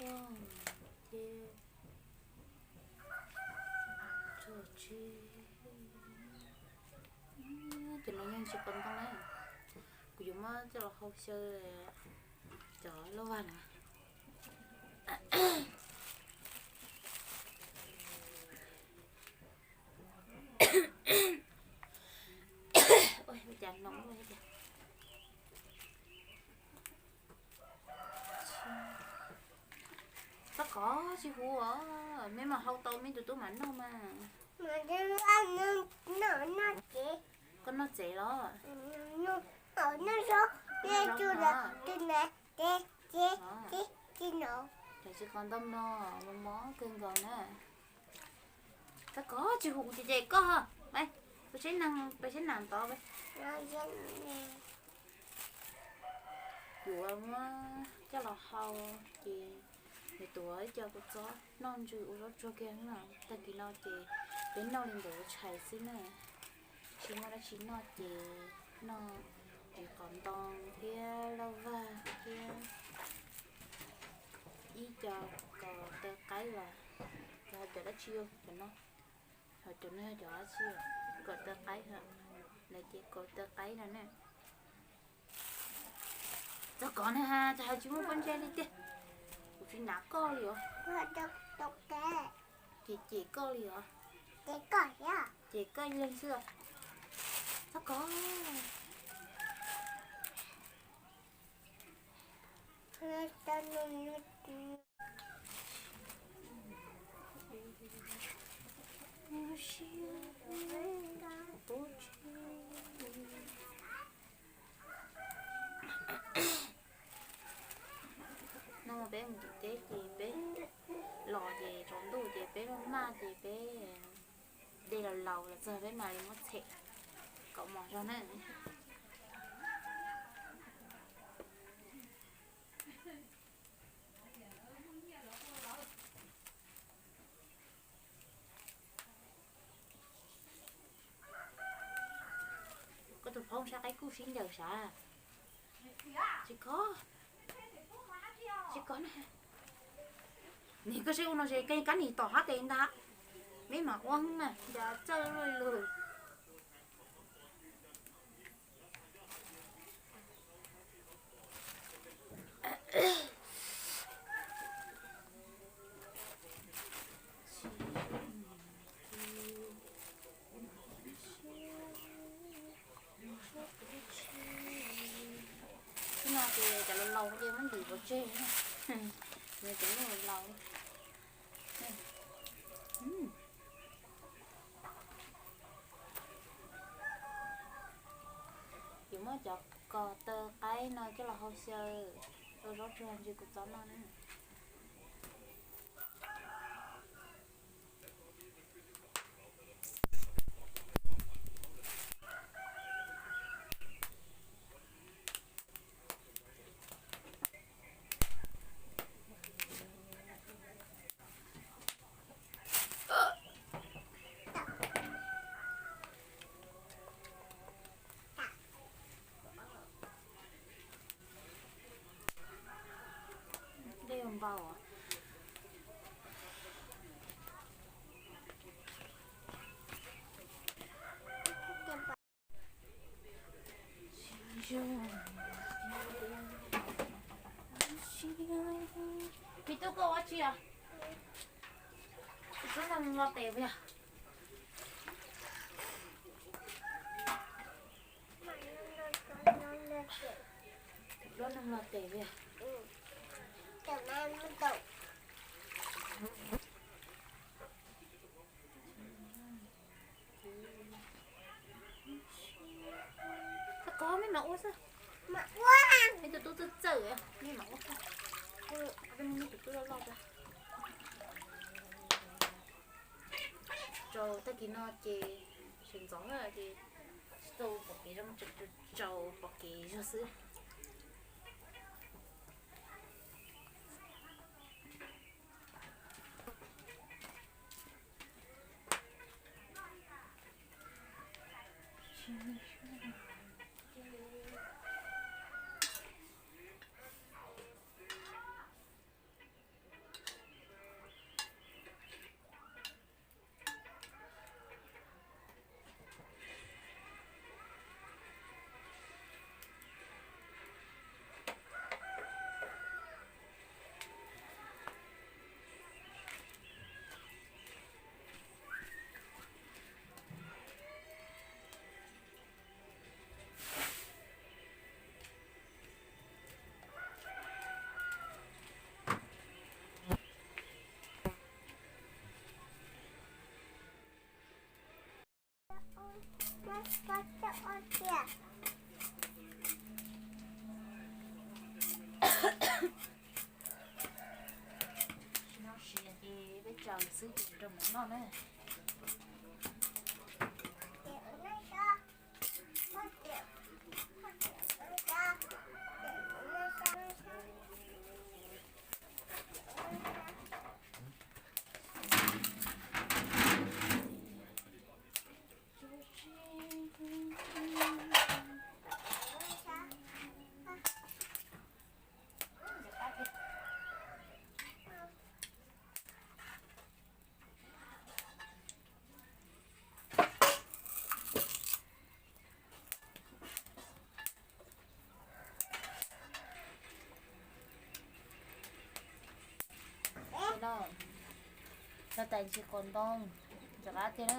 Ces tso tsi, cov no yeej tsis qos ntoo na. Kuv yuav muab coj los hau xyaw cov lauj vag no. Ua cas no ua cas. Txhob kov tsis huv os, meb mam hau tau meb tus tub mam noj mas. Koj noj tsev los? Noj zaub. Tsis qos ntoo no, mos mos kawg nkaus na. Txhob kov tsis huv ces ces koj. Peb saib neeg, peb saib neeg tod. Kuv muab coj los hau ces nws tuav ib co kua txob noj ntsws ua zaub tsuag kiag na. Tag kis no ces peb noj li ntawd ua tshais xwb na. Tsis muaj dab tsi noj ces noj tsis qos ntoo thiab lauj vag thiab ib co kos taw qaib los, ho cov dab tsi cov no, ho cov no cov dab tsi, kos taw qaib, lawv ces kos taw qaib no na. Txhob kov na ha, tsis hais tsis muaj pob ntseg li tiag. Kuv tsis hnav koj li os. Ces cem koj li os. Cem koj leeg xwb. Txhob kov. No peb mus tim teb ces peb los ces tsaus ntuj ces peb maj ces peb de los laus los txog peb mam li muab txhem kom mos zog na. Koj tus phauj sab qaib kuj sib ncaws sav. Tsis kov, tsis kov na. Nim koj saib ua no es kab nim tom hab tes ntag. Meb mam ua na, ncav txawj luaj lug. Ib no ces cov laus laus ces muab ntws pov tseg, cov laus laus. Yuav muab cov kos taw qaib no coj los hau xyaw ua zaub tsuag ntsis kuv txob noj na. Dej npau. Pis tub koj ua tsi os? Tub no los tes yog. Tub no los tes yog. Koj mej mam ua xwb. Mej tus tub txawj txawj, mej mam ua xwb. Mej tus tub loj loj. Rau tag kis no ces sawv ntxov ces tsis tau pom kev zoo, tseem rau pom kev zog xwb. Tsis noj siav ces peb tsaws xwb ces rau mus noj na. No, no tais ntsis qos ntoo, ntsis qab tiag na.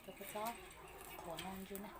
Cov kua txob qhuav no ntsis na.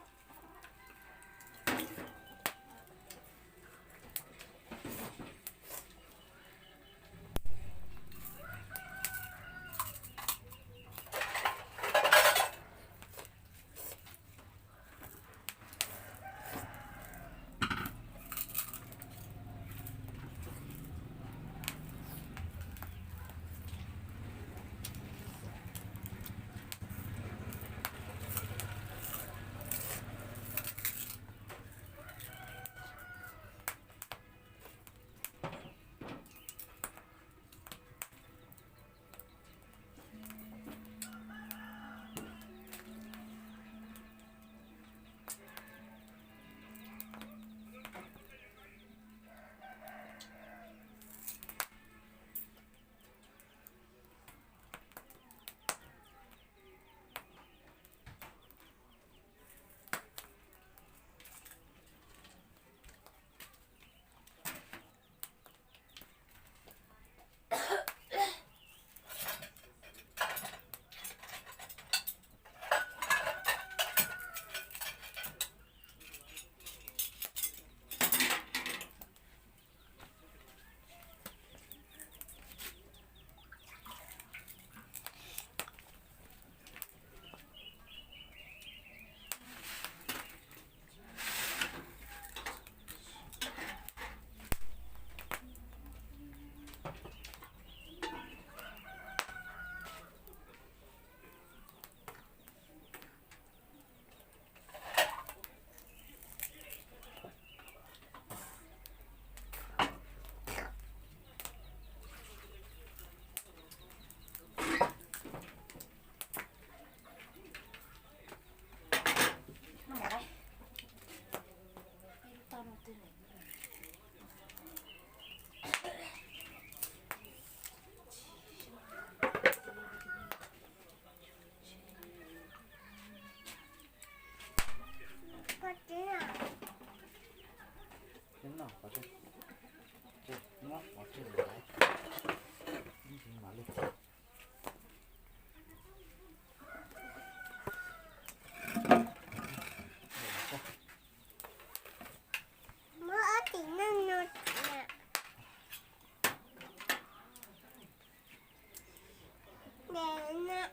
Muab ob tim neej no.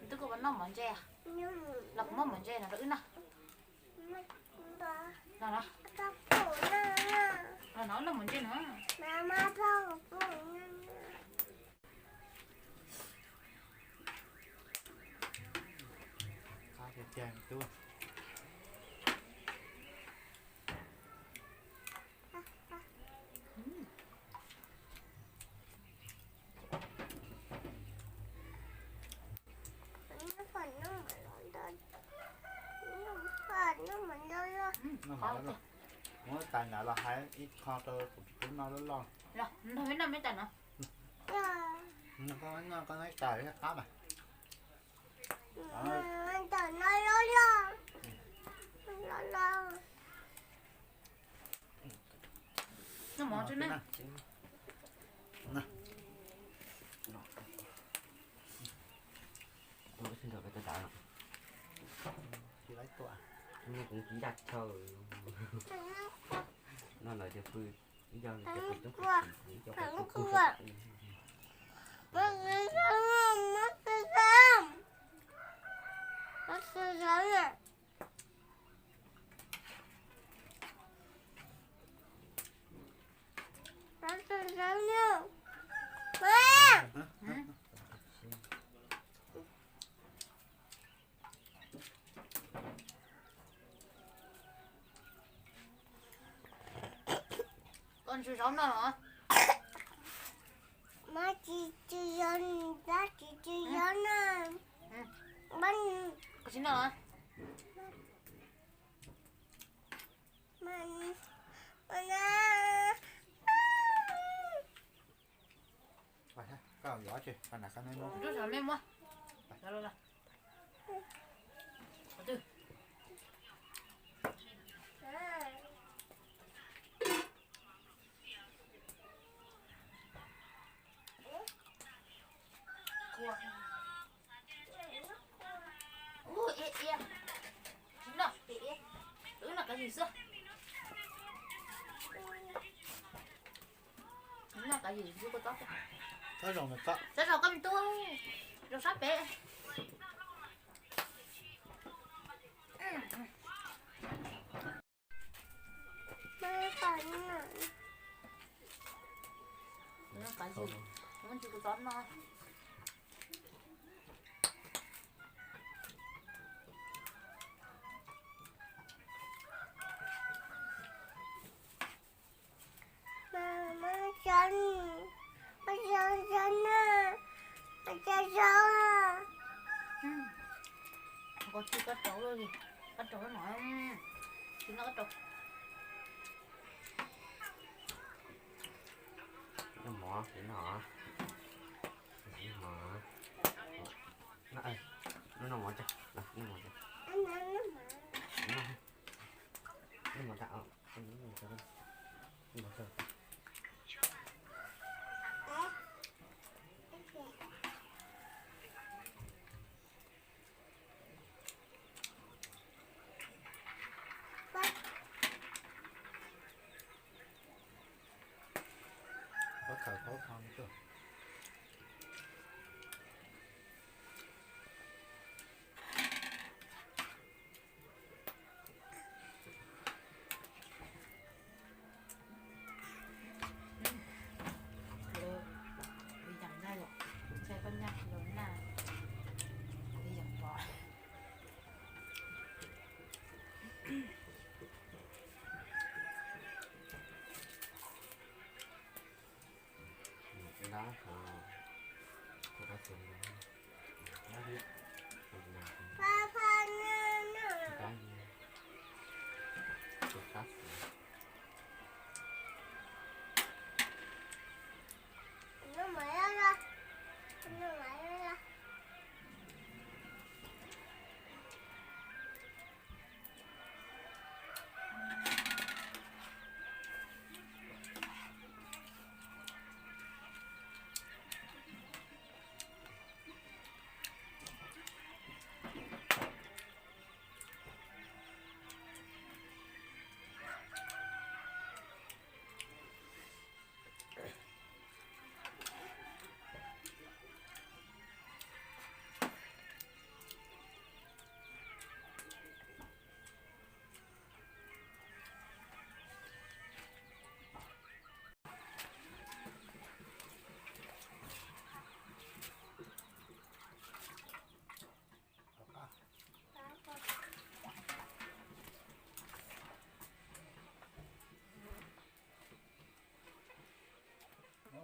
Twb koj puas noj mov ntse? Los kuv muab mov ntse no rau wb noj. No no. No no, noj mov ntse no. Qab tiag tiag tub. Muab tais nrad los hais ib qho rau kuv tus tub noj loj loj. Koj noj ib tais thiab qab mas. Noj mov tso na. Tuaj, no kuv tsis nca chaw. No lawv tias pw, ib co tias pw tub pw, ib co pw tub pw. Koj tsis zaub noj los? Mas tsis tsis yog, tsis tsis yog na. Koj tsis noj los? Rub saum me muab. Ua, ua, tsis noj, wb noj kav yus xwb. Noj kav yus xwb koj txob. Txob zoo, txob zoo koj me tub, zoo sab pem. Noj kav yus, noj tsis kuv txob no. Koj tsis koj rau li, koj rau no, tsis no koj rau. Noj mov, noj mov, noj mov, noj mov, noj mov, noj mov, noj mov,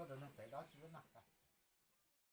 Tus neeg pem dab tsi noj.